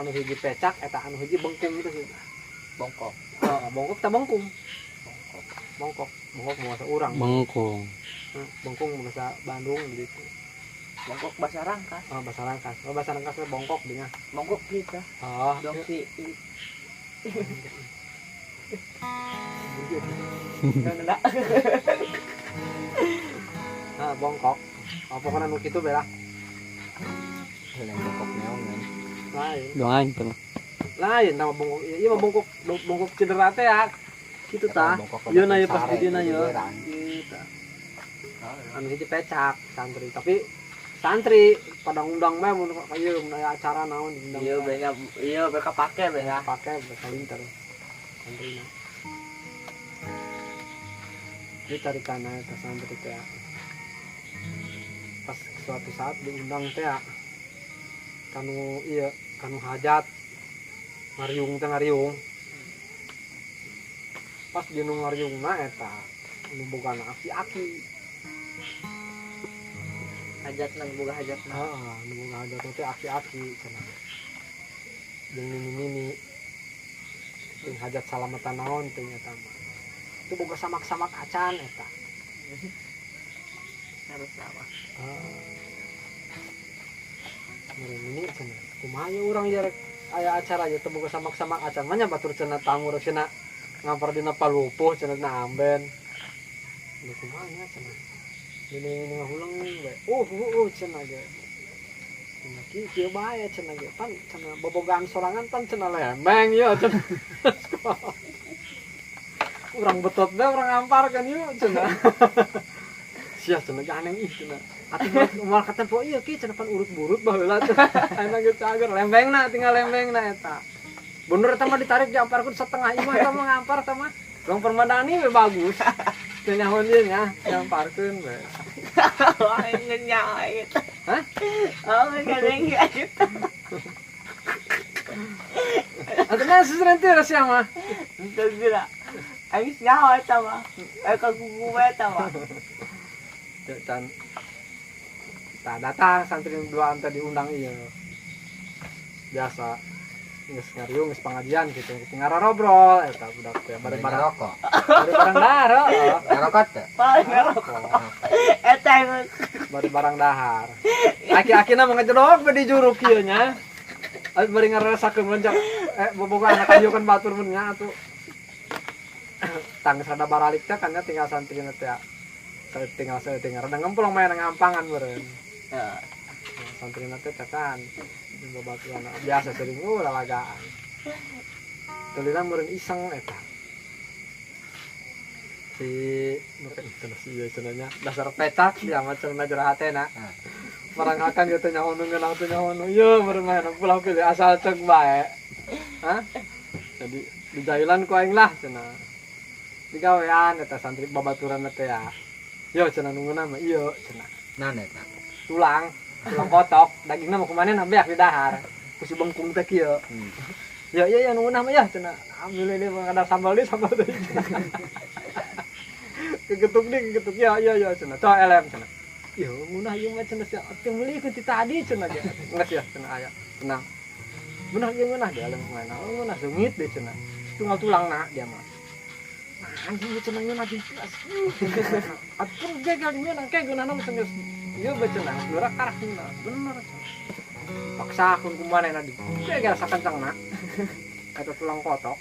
Anu hiji pecak eta, anu hiji bengkung itu sih. Bongkok. Oh, bongkok tak bengkung? Bongkok. Bongkok, bongkok bahasa urang. Bengkung. Bengkung bahasa Bandung gitu. Bongkok bahasa Rangkas. Oh, bahasa Rangkas. Oh, bahasa Rangkas teh bongkok dinya. Bongkok gitu. Oh. Dong si enggak. Ah, bongkok. Oh, pokoknya nu kitu be lah. Yang bongkok meong kan. Lain. Doain tuh. Lain nama bongkok. Iya mah bongkok bongkok cedera teh ya. Kitu tah. Bongkok. Ieu na ieu pas sare, di dina ieu. gigiran. Gitu. Anu hiji pecak santri, tapi santri pada ngundang bae mun ieu mun aya acara naon diundang. Iya Bae. bega, iya beka pake bega. Pake mereka pinter santri. Dia cari tanah eta santri teh pas suatu saat diundang teh kanu iya kanu hajat ngariung teh, ngariung pas dia nu ngariungna eta nu boga aki-aki. Hajat nang boga hajat nang. Heeh, nu boga hajat teh aki-aki cenah jeung nini-nini ting hajat salamatan naon teh eta mah itu boga samak-samak acan eta. Harus sama. Ah. Meureun ini cenah kumaha ye urang ye rek aya acara ye teu boga samak-samak acan mah nya, batur cenah tamu rek cenah ngampar dina palupuh cenah na amben. Nu kumaha nya cenah ini ini ngahuleng we cenah ge cenah kieu kieu bae cenah ge pan cenah bobogaan sorangan pan cenah lembeng ieu cenah urang betot bae urang ngamparkeun yeuh cenah sia cenah ganeng ih cenah atuh moal katempo ieu ki cenah pan urut-burut baheula cenah ayeuna ge cager lembengna tinggal lembengna eta bener eta mah ditarik diamparkeun setengah imah eta mah ngampar eta mah. Ruang Permadani we bagus teu nyahoan ieu nya diamparkeun we. Wah, ngenyak gitu. Hah? Oh, ngenyak gitu. Atuh mah seserenti sia mah. Itu gila. Aing nyaho eta mah. Eh kagugu bae eta mah. Teu can tah datang santri duaan teh diundang ieu biasa geus ngariung geus pengajian gitu ngarobrol eta budak teh bari Bari barang ngerokok. Bari barang dahar heeh. Ngerokok teh. Paling ngerokok. Eta yang Bari barang dahar aki-akina mah ngejedok be di juruk kieu nya. Atuh bari ngaresakeun lonjak boboga anak ayu kan batur mun nya atuh tangis rada baralik teh kan nya tinggal santri teh ya. Tinggal saya tinggal rada ngempulong main ngampangan meureun. Santri teh kan babaturan biasa sering lalagaan tulina meureun iseng eta si nu kan cenah si ieu cenah nya dasar pecak dia mah cenah jero hatena. Barang akan gitu nyaho nu ngeunah teh nyaho nu ieu meureun mah pulang pilih asal cek bae. Hah, jadi dijailan ku aing lah cenah digawean eta santri babaturan teh ya yo cenah nu ngeunah mah ieu cenah. Nah eta. Tulang tulang kotok dagingna mah kumaha na beak di dahar ku si bengkung teh kieu. Ya iya ya nu ngeunah mah ya cenah ambil ini ada sambal di sambal deui kegetuk nih kegetuk ya iya ya cenah coy elem cenah ieu ngeunah ieu mah cenah sia teu meuli ku ti tadi cenah ge geus ya cenah aya tenang bener ieu ngeunah dia elem kumaha oh ngeunah sengit deh cenah tunggal tulang na dia mah. Nah, anjing ieu cenah ngeunah jeung atuh jegal ngeunah kayak ngeunah mah cenah ieu bae cenah geura karak ngeunah bener cenah paksa kun kumaha na di jegal sakancangna eta tulang kotok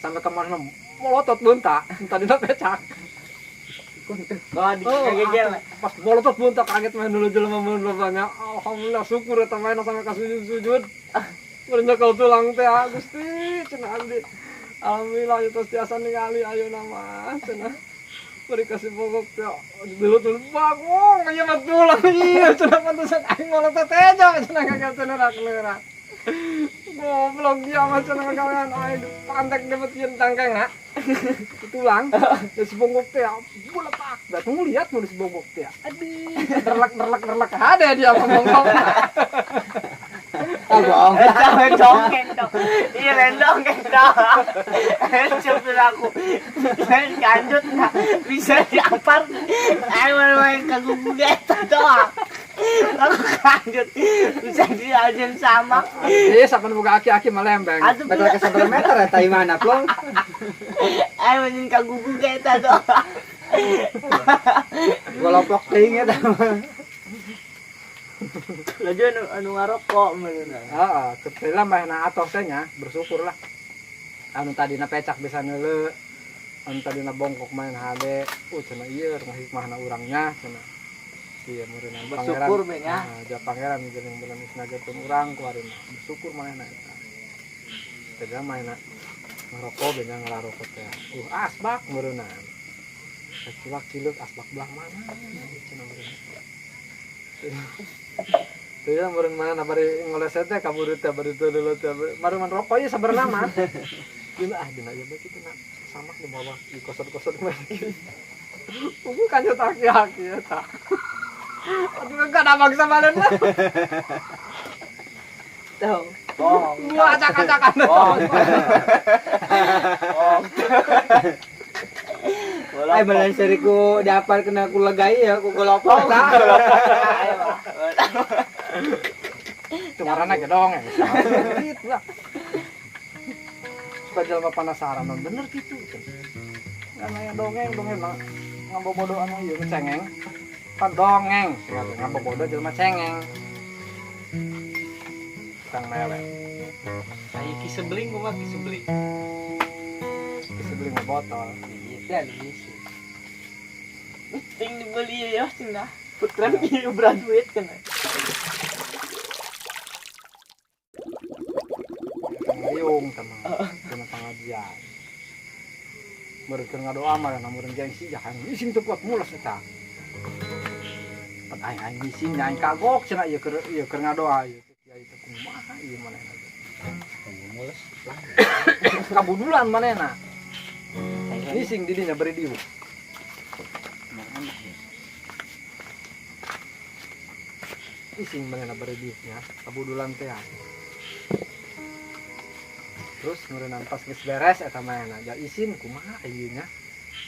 sampai kemana molotot bunta tadi pecak. Oh, di Oh, kagegel. atuh, pas molotot bunta kaget main dulu jelema mun banyak alhamdulillah syukur eta main sampai ka sujud-sujud nyekel tulang teh ah, Gusti cenah abdi alhamdulillah itu tiasa ningali ayeuna mah cenah beri kasih pokok teh dulu tuh bagong ieu mah tulang iya cenah pantesan aing molotot tejo cenah gagal cenah rak leurak goblok dia mah cenah gawean aing pantek dapat yen tangkeng na tulang ya si bongkok teh buletak dah tunggu lihat mau si bongkok teh aduh nerlek nerlek nerlek ada dia ngomong. Oh, bohong. Eta we dongeng dong. Iya lain dongeng dong. Supir aku. Lain kanjut nah. Bisa diampar. Ayo main kagugu eta doang. Aku kanjut. Lanjut. Bisa diajen sama. Iya, sapan boga aki-aki mah lembeng. Atuh Bakal ke 1 meter eta imana plong. Ayo menyin kagugu ka eta tuh. Goloplok teuing eta mah. Laju anu ngarokok meureun. Heeh, ketelah mah na atoh teh nya, bersyukur lah. Anu tadina pecak bisa neuleu, anu tadina bongkok main hade, cenah ieu mah hikmahna urangnya cenah. Iya, meureunna pangeran. Bersyukur be nya. Nah, ja pangeran jeung bulan isnageun urang ku ari mah. Bersyukur manehna eta. Tega maena ngerokok be nya ngelarokok teh. Asbak meureunna. Kacilak cileuk asbak belah mana cenah meureunna. Teu meureun mana bari ngoleset teh kaburu teh bari teu leuleut teh. Baru man rokok ieu sabenerna mah. Dina ah dina ieu bae kitu na samak di bawah di kosot-kosot mah. Ungu kanjut aki-aki eta. Aduh enggak ada bangsa badanna. Tuh. Bohong. Gua acak-acakan. Bohong. Bohong. Ay malah seriku dapat kena ku legai ya ku golopok tah. Itu warna ge dongeng. Gitu lah. Suka jelema penasaran bener gitu. Enggak nanya dongeng, dongeng mah ngabobodo anu ieu cengeng. Pan dongeng, ngabobodo jelema cengeng. Tukang mewek. Ai kisebeling kumaha kisebeling? Kisebeling mah botol. Iya, bisa. Ting dibeli ya cenah. Putra ieu berat duit cenah. Riung sama sama pengajian. Meureun ngadoa mah meureun gengsi jangan ising teu kuat mules eta. Pan aing aing ising aing kagok cenah ieu keur ngadoa ieu. Kiai teh kumaha ieu manehna. Mules. Kabudulan manehna. Ising di dinya beri diuk. Ising manehna beri diuknya, kabudulan teh. Terus meureunna pas geus beres eta manehna, ja isin kumaha ieu nya.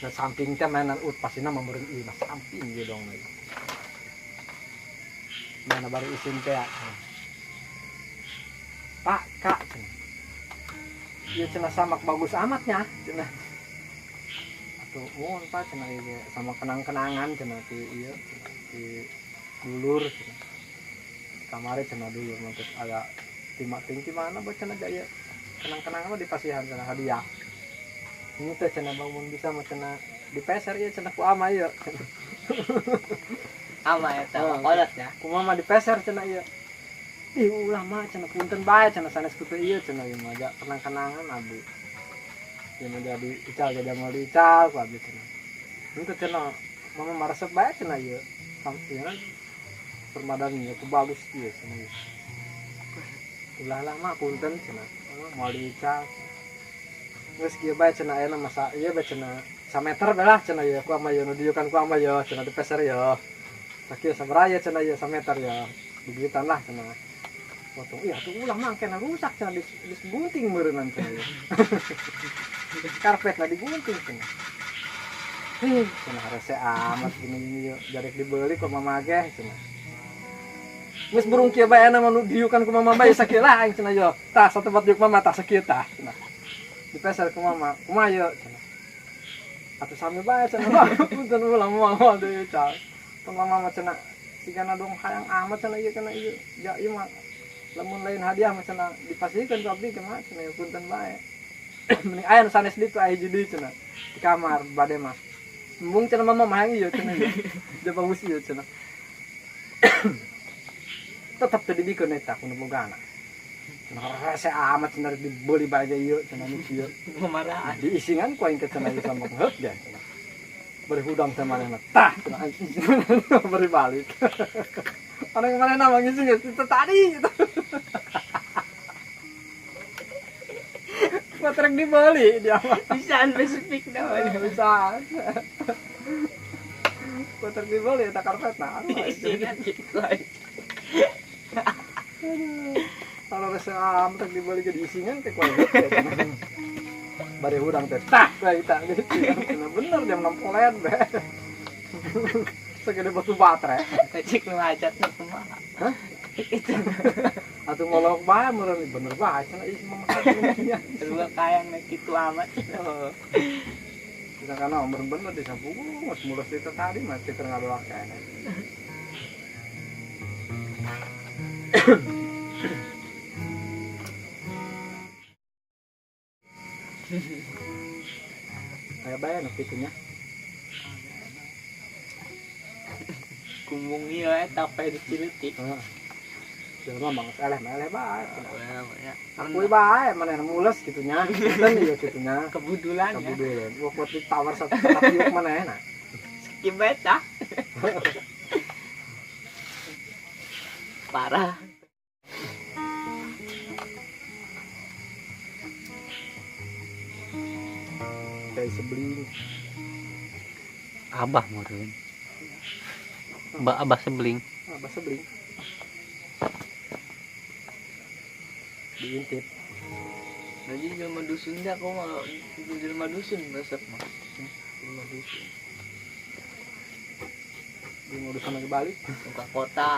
Nah samping teh mainan ut pasina mah meureun ieu mah samping ieu dong lagi. Mana baru isin teh. Pak, Kak cenah. Ieu cenah samak bagus amatnya cenah. Atuh mun Pak cenah ieu ge sama kenang-kenangan cenah ti ieu cenah ti dulur cenah. Kamari cenah dulur mah geus aya tima ting ti mana bae cenah ja ieu. Kenang-kenangan mah dipasihan cenah hadiah. Ini teh cenah bangun bisa mah cenah dipeser ieu cenah ku ama ieu. Ama eta kolot ya. Kumaha mah dipeser cenah ieu. Ih ulah mah cenah punten bae cenah sanes ku teh ieu cenah ieu mah ja kenang-kenangan abdi. Ieu mah jadi ical jadi moal diical ku abdi cenah. Henteu cenah mama maresep bae cenah ieu. Ieu kan permadani ku bagus ieu cenah ieu. Ulah lah mah punten cenah. Moal diical. Geus kieu bae cenah ayeuna masa ieu bae cenah sameter bae lah cenah ieu ku ama ieu nu diukan ku ama ieu cenah dipeser ieu. Sakieu sabaraha ieu cenah ieu sameter ieu. Begitan lah cenah. Potong iya atuh ulah mah kena rusak cenah digunting meureunnan cenah ieu. Karpetna digunting cenah. Hih, cenah rese amat gini ieu jarek dibeli ku mama ge cenah. Geus burung kieu bae ayeuna mah nu diukan ku mama bae sakieu lah aing cenah ieu. Tah satempat diuk mama tah sakieu tah cenah. Dipeser ku mama, kumaha ieu cenah. Atuh sami bae cenah mah punten ulah moal deui cal. Tong mama mah cenah sigana dong hayang amat cenah ieu kana ieu. Ja ieu mah lamun lain hadiah mah cenah dipasihkeun ku abdi kumaha cenah ieu punten bae. Mending aya nu sanes ditu aya hiji deui cenah di kamar bade mah. Embung cenah mama mah hayang ieu cenah. Ja bagus ieu cenah. Tetep teu dibikeun eta ku nu bogana. Cenah rese amat cenah dibeli bae ge ieu cenah nu kieu. Kumarahan. Diisingan ku aing teh cenah ieu sama heut ge cenah. Bari hudang teh manehna tah cenah aing bari balik. Orang manehna mah ngising geus itu tadi gitu. Matrek dibeli dia mah. Bisa spesifik dah. Bisa. Matrek dibeli eta karpetna. Diisingan gitu aja. Kalau rese amat dibeli ke diisingan teh ku aing. Bari hudang teh tah bae kita gitu. Bener jam 6 polen be. Segede batu baterai. Cik nu hajat nu kumaha? Hah? Itu Atuh ngolok bae meureun bener bae cenah ieu mah nya. dua kayang naik gitu amat. Heeh. Kita kana bener-bener di sapu geus mulus itu tadi mah teu ngadoa keneh. Kayak bae nu kitu nya. Kumbung ieu eta pe dicileutik. Heeh. Jelema mah geus eleh mah eleh bae. Ya. Akui bae manehna mules kitu nya. Punten ieu kitu nya. Kebudulan ya. Kabudulan. Wah kuat ditawar satu yuk manehna. Skip eta. Parah. Kayak sebeling. Abah meureun. Abah sebeling. Abah sebeling. Diintip. Jadi jelema dusun dah kok malah jelema dusun resep mah. Jelema dusun. Di urusan lagi balik. Muka kota.